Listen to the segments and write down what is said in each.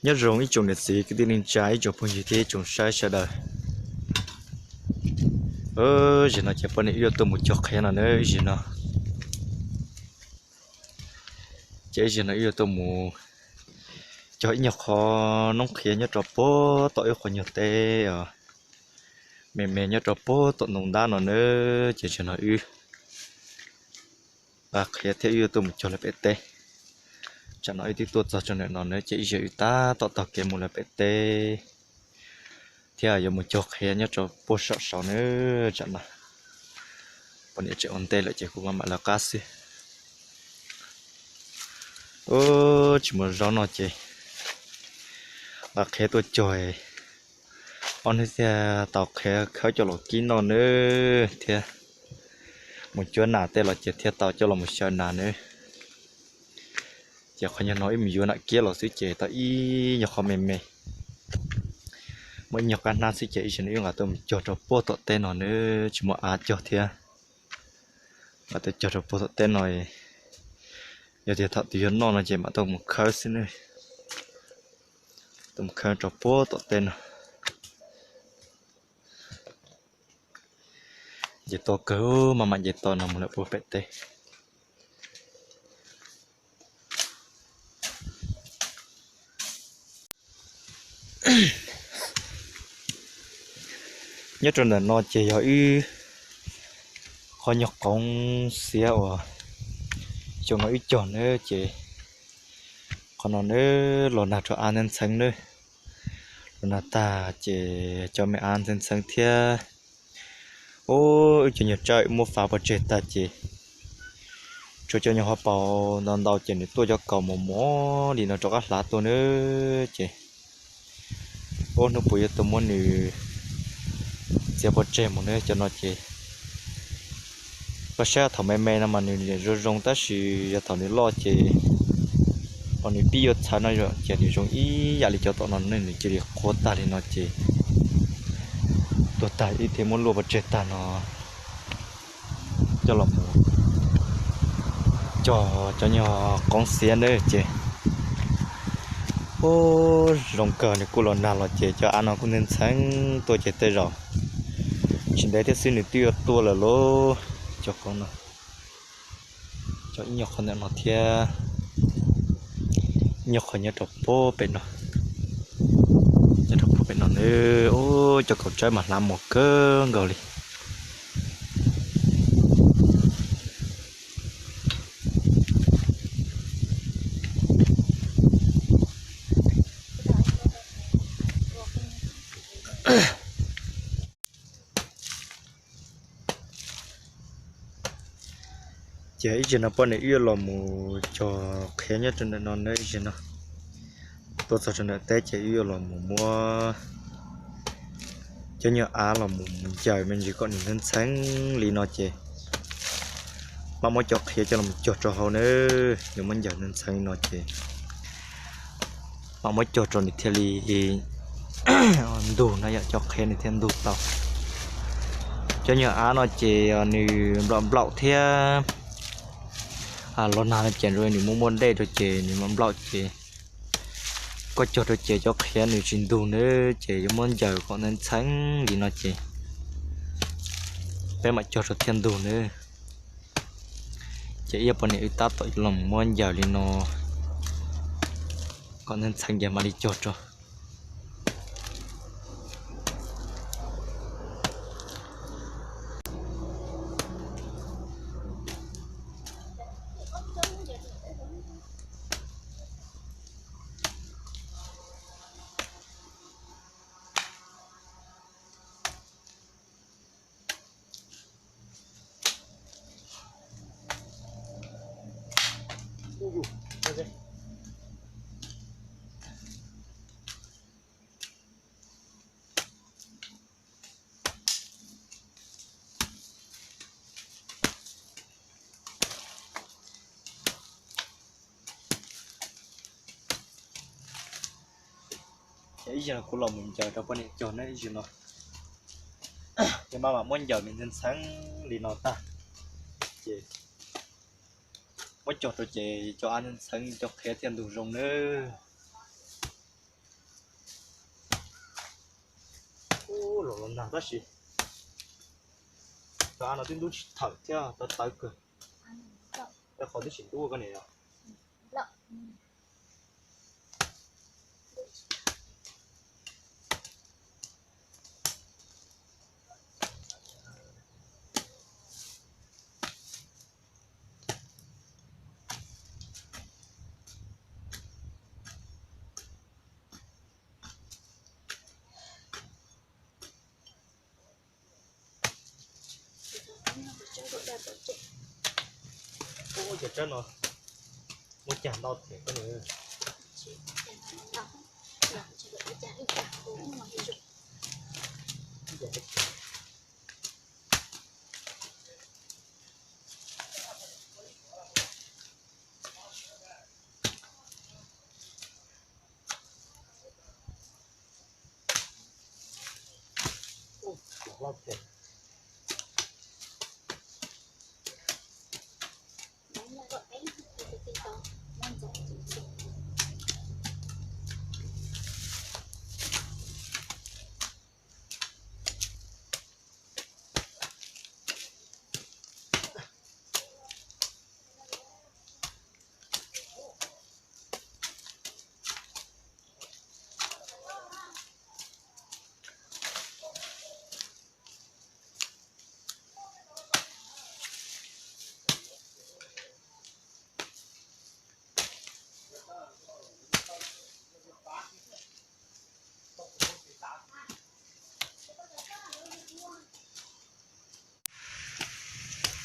Nyob zoo ib tsoom niam txiv kwv tij neej tsa, ib tsoom phooj ywg thiab ib tsoom saib sawv daws. Zim no ces poj niam wb yuav tuaj mus cog qhiav no na, zim no. Ces zim no wb yuav tuaj mus cog ib nyuag qho noob qhiav nyob rau puag tom wb qhov nyuag teb os, me me nyob rau puag tom ntoo ntab no na. Ces zim no wb nqa qhiav thiab wb yuav tuaj mus cog lawv pem teb. Tsam no wb twb tuaj txog rau ntawm no na, ces ib zaug wb tab tom taug kev mus lawv pem teb thiab yuav mus cog qhiav nyob rau puag saum saud na. Tsam no poj niam tseem ua ntej lawm ces kuv mam mam lawv qab xwb. Ub, tsis muaj zaub no ces nqa qhiav tuaj cog, ob hnub thiaj tau qhiav khawb coj los kib noj na, thiab mus cuab nas tej los ces thiaj tau coj los mus xyaw nas na. Ces qhov nyuag no wb mus yuav nas kiab los xwb ces tau ib nyuag qho me me, muaj ib nyuag qab hnab xwb ces ib zaug no wb nqa tuaj mus cog rau puag tom teb no na, tsis muaj av cog thiab. Nqa tuaj cog rau puag tom teb no, yog tias thaum twg yuav noj no ces mam tuaj mus khawb xwb na. Tuaj mus khawb rau puag tom teb no. Nce toj kawg, maj mam nce toj no mus lawm puag pem teb. Nyob rau ntawm no ces yog wb qhov nyuag qoov xiav uas xyoo no wb cog na, ces qhov no na los nag rau av ntxheev ntxheev na. Los nag tag ces cov me av ntxheev ntxheev thiab. Ub, wb cov nyuag tsawb wb muab fav pov tseg tag ces tshuav cov nyuag hauv paus ntau ntau ces nws tuaj cov kaus mos mos li no rov qab hlav tuaj na. Ces ub, hnub puas yuav tau muab nws txiav pov tseg mus na. Cov no ces koj saib thaum me me no mas nws niam zoo zoo tab sis yog thaum nws loj ces, thaum nws pib yuav txhawv no ces nws zoo ib yam li cov tom no ne, nws cia li qhuav tag li no ces tuag tag ib thiaj muab luaj pov tseg tag no coj los mus cog cov nyuag qoov xiav na. Ces ub, zoo kawg nws kuj los nag los ces cov av no kuj ntxheev ntxheev tuaj ces tej zaum tsis ntev thiab xwb nws twb yuav tuaj lawm lauj. Cov qoov no, cov ib nyuag qhov ntawm no thiab ib nyuag qhov nyob rau puag pem no, nyob rau puag pem no na. Ub, cov kaus tsawb mas hlav mos kawg nkaus li. Ces ib zaug no poj niam wb yuav los mus cog qhiav nyob rau ntawm no na, ib zaug no tuaj txog rau ntawm teb ces wb yuav los mus muab cov nyuag av los mus ncaws me ntsis kom nws ntxheev ntxheev li no ces mam muab cov qhiav coj los cog rau hauv na. Yuav muab ncaws ntxheev ntxheev li no ces mam muab cog rau nws thiaj li ntug no yom, cov qhiav nws thiaj ntug tau. Cov nyuag av no ces nws nplaum nplaum thiab, los nag no ces nws muaj muaj dej rau ces nws nplaum nplaum ces koj cog rau ces cov qhiav nws tsis ntug na, ces yuav muab ncaws kom ntxheev ntxheev li no ces peb mam cog rau thiaj ntug na. Ces ib poj niam wb tab tom los muab ncaws li no kom ntxheev ntxheev ces mam li cog rau. Ces ib zaug kuv los mus ncaws rau poj niam cog na ib zaug no. Ces maj mam muab ncaws nws ntxheev ntxheev li no tag, ces muab cog rau ces cov av ntxheev ntxheev cov qhiav thiaj ntug zoo nawb. Los los nag tab sis cov av no twb ntub tsis thawm thiab tawv tawv kawg. Qhov twb tsis ntub koj niam yog. Ub, cov tsawb no muaj cag ntau thiab koj niam.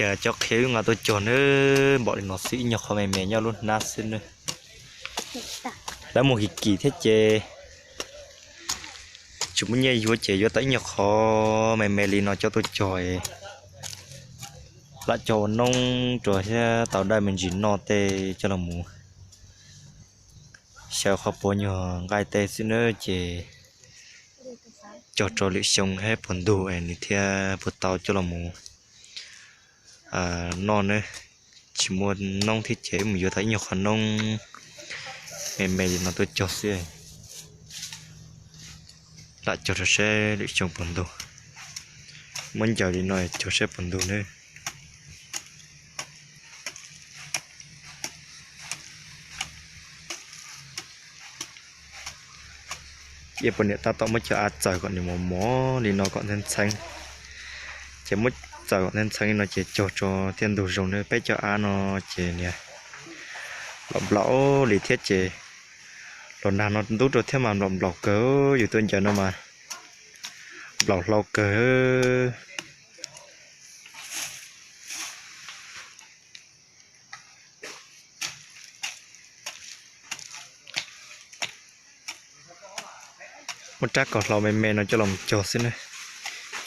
Ces cov qhiav wb nqa tuaj cog nawb, npaum li no xwb, ib nyuag qhov me me nyob lub hnab xwb nawb. Lawv mus kim kim thiab ces tsis muaj nyiaj yuav ces yuav tau ib nyuag qhov me me li no coj tuaj cog, lam cog ua noob rau thiab tau dawj me ntsis noj tej coj los mus xyaw qhov puav nyuag nqaij tej xwb nawb. Ces cog rau lwm xyoo thiab puag ntug nws thiaj puas tau coj los mus noj nawb. Tsis muaj noob thiab ces wb mus yuav tau ib nyuag qhov noob me me li no tuaj cog xwb. Lam cog rau saib lwm xyoo puag ntug. Muab ncaws li no cog saib puag ntug nawb. Ces poj niam tab tom muab cov av txaws kom nws mos mos li no kom ntxheeb ntxheeb. Ces muab txaws kom ntxheeb ntxheeb li no ces cog tso thiaj ntug zoo nawb. Peb cov av no ces niag nplaum nplaum li thiab ces los nag no ntub rau thiab mas nplaum nplaum kawg, yus tuaj ncaws no mas nplaum hlau kawg. Muab rab kaus hlau me me no coj los cog xwb na.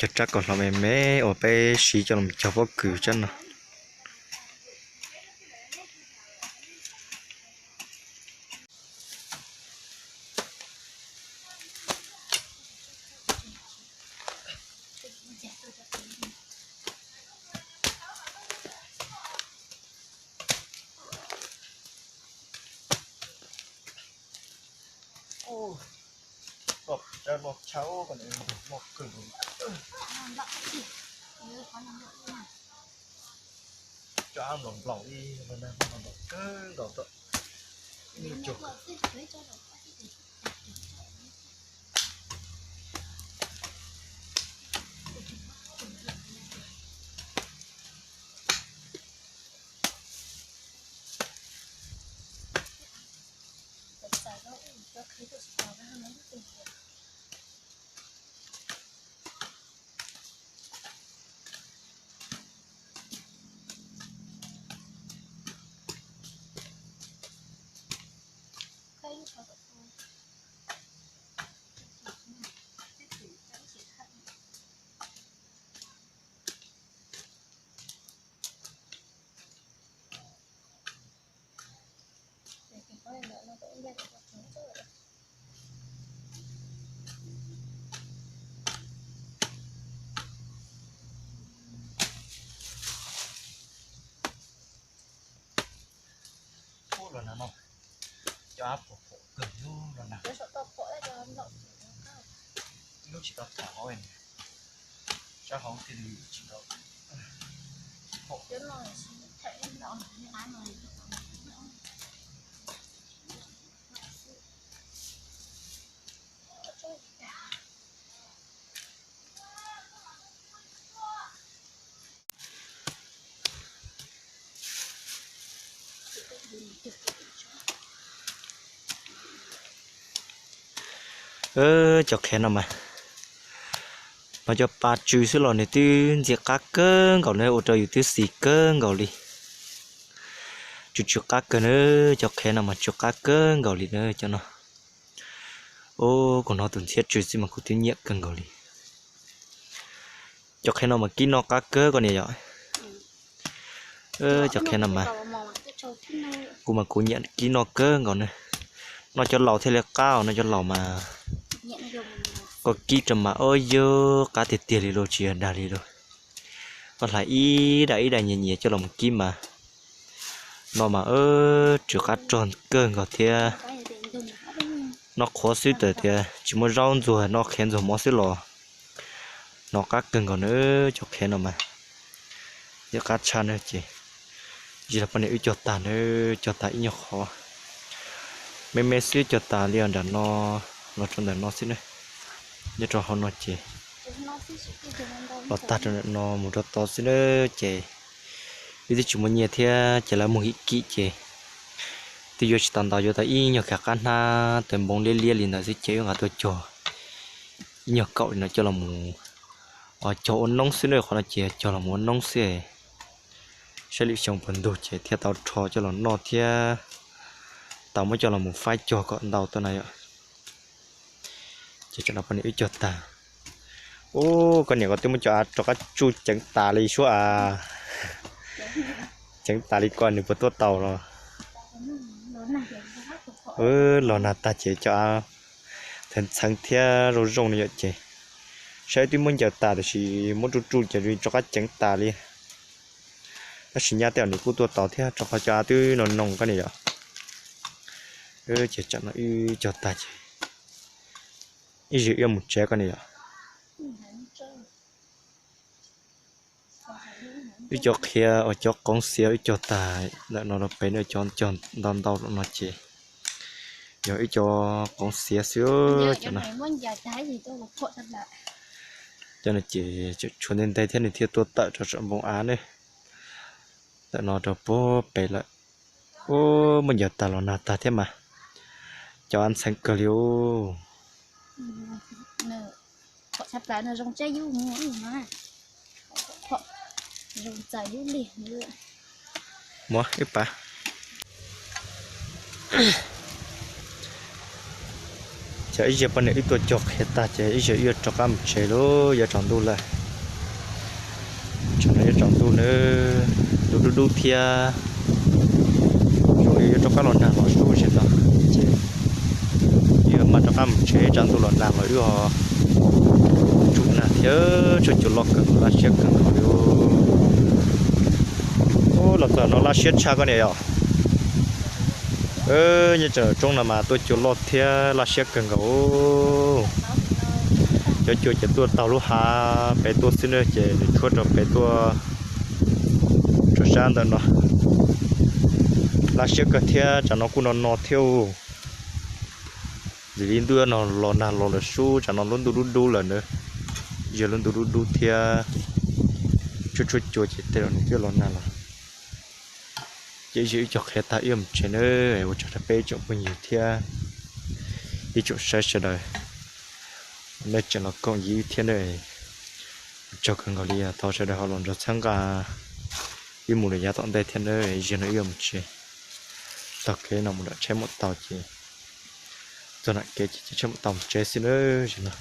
Cog rab kaus hlau me me uas peb siv coj los cog pob kws tsab no. Cov av nplaum nplaum li, nplaum kawg nkaus tod. Ub, los nag no, cov av pom pom kawg los nag. Tsis tau tham hauv, sab hauv thiaj li tsis tau. Cov qhiav no mas, mas cov pas tsw xwb los nws twb ntxim qab kawg nkaus na, ua rau yus twb xis kawg nkaus li. Tsw tsw qab kawg na, cov qhiav no mas tsw qab kawg nkaus li na cov no. Ub, kuv hnov tus ntxhiab tsw xwb mas kuv twb nyiam kawg nkaus li. Cov qhiav no mas kib noj qab kawg koj niam yom. Cov qhiav no mas, kuv mas kuv nyiam kib noj kawg nkaus na. Noj cov laus thiaj li qab os, noj cov laus mas koj kib rau mas ub yog qab tiag tiag li lauj, tsis yog dag li lauj. Koj hlais ib daim ib daim nyias nyias coj los mus kib mas, no mas tsw qab rog kawg nkaus thiab. Noj qhuav xwb tawm tias tsis muaj zaub ntxuag, noj qhiav ntxuag mov xwb los hnov qab kawg nkaus na. Cov qhiav no mas ntxim qab tshaj na ces, zis los poj niam wb cog tag na, cog tag ib nyuag qhov me me xwb, cog tas li os, nram no los rau ntawm no xwb na, nyob rau hauv no ces los tag rau ntawm no mus rau tod xwb na ces, wb twb tsis muaj nyiaj thiab ces lawv muag kim kim ces twb yuav tsis tau ntau, yuav tau ib nyuag kav qab hnab tawv npoo liab liab li ntawd xwb ces wb nqa tuaj cog ib nyuag kaum li no coj los mus, cog ua noob xwb na, qhov no ces cog los mus ua noob xwb. Saib lwm xyoo puas ntug ces thiaj tau rho coj los noj thiab tau muab coj los mus faib cog kom ntau tuaj na yom. Ces tsam no poj niam wb cog tag. Ub, koj niam koj twb muab cov av rov qab tsuj ceev tas li suab av. Ceev tas li, koj nws puas tuaj tau los. Los nag tag ces cov av ntxheev ntxheev thiab zoo zoo no yom ces, saib twb muab ncaws tas tiam sis muab tsuj tsuj ces rov qab ceev tas li. Tab sis nyab tej zaum nws kuj tuaj tau thiab rau qhov cov av twb no noo koj niam yom. Ces tsam no wb cog tag ces ib zaug wb mus tsev koj niam yom. Wb cov qhiav uas cov qoov xiav wb cog tag ntawm no rau pem, cov cog ntau ntau no ces yog wb cov qoov xiav xwb. Cov no ces tshuav ntej ntej thiab nws thiaj tuaj tawm rau saum npoo av ne. Ntawm no rau puag pem lawm. Ub, muab ncaws tag los nag tag thiab mas, cov av ntxheev kawg li. Muab ib pas. Ces ib zaug poj niam wb tuaj cog qhiav tag ces ib zaug wb yuav rov qab mus tsev lauj, yuav tsaus ntuj lawm. Tsam no yuav tsaus ntuj nawb, ntuj dub dub thiab. Zoo li yuav rov qab los nag los sub zem no ces wb yuav maj rov qab mus tsev, tsam ntuj los nag los wb ho tsum nag thiab. Tshuaj cua loj kawg nkaus, laj siab kawg nkaus li. Ub, los txog no laj siab tshaj koj niam yom. Nyob rau nram roob no mas tuaj cua loj thiab laj siab kawg nkaus. Cov cua ces tuaj taug lub hav pem tuaj xwb na ces nws tshuab rau pem tuaj rau sab ntawm no. Laj siab kawg thiab, tsam no kuj no no thiab. Ntxim li ntuj no los nag los lawm sub, tsam no lub ntuj dub dub lawm na. Yog lub ntuj dub dub thiab, tshuaj tshuaj cua ces tej zaum nws twb los nag los. Ces ib zaug wb cog qhiav tag wb yuav mus tsev nawb, ua tsaug rau peb ib tsoom phooj ywg thiab ib tsoom saib sawv daws, nej tseem los koom yig thiab nawb. Ua tsaug kawg nkaus li, thov sawv daws ho los nrog txhawb nqa wb mus lawm yav tom ntej thiab nawb. Zaum no wb yuav mus tsev, taug kev no mus nram tsheb maum taus ces, txog nram kev ces caij tsheb maum taus mus tsev xwb nawb. Zaum no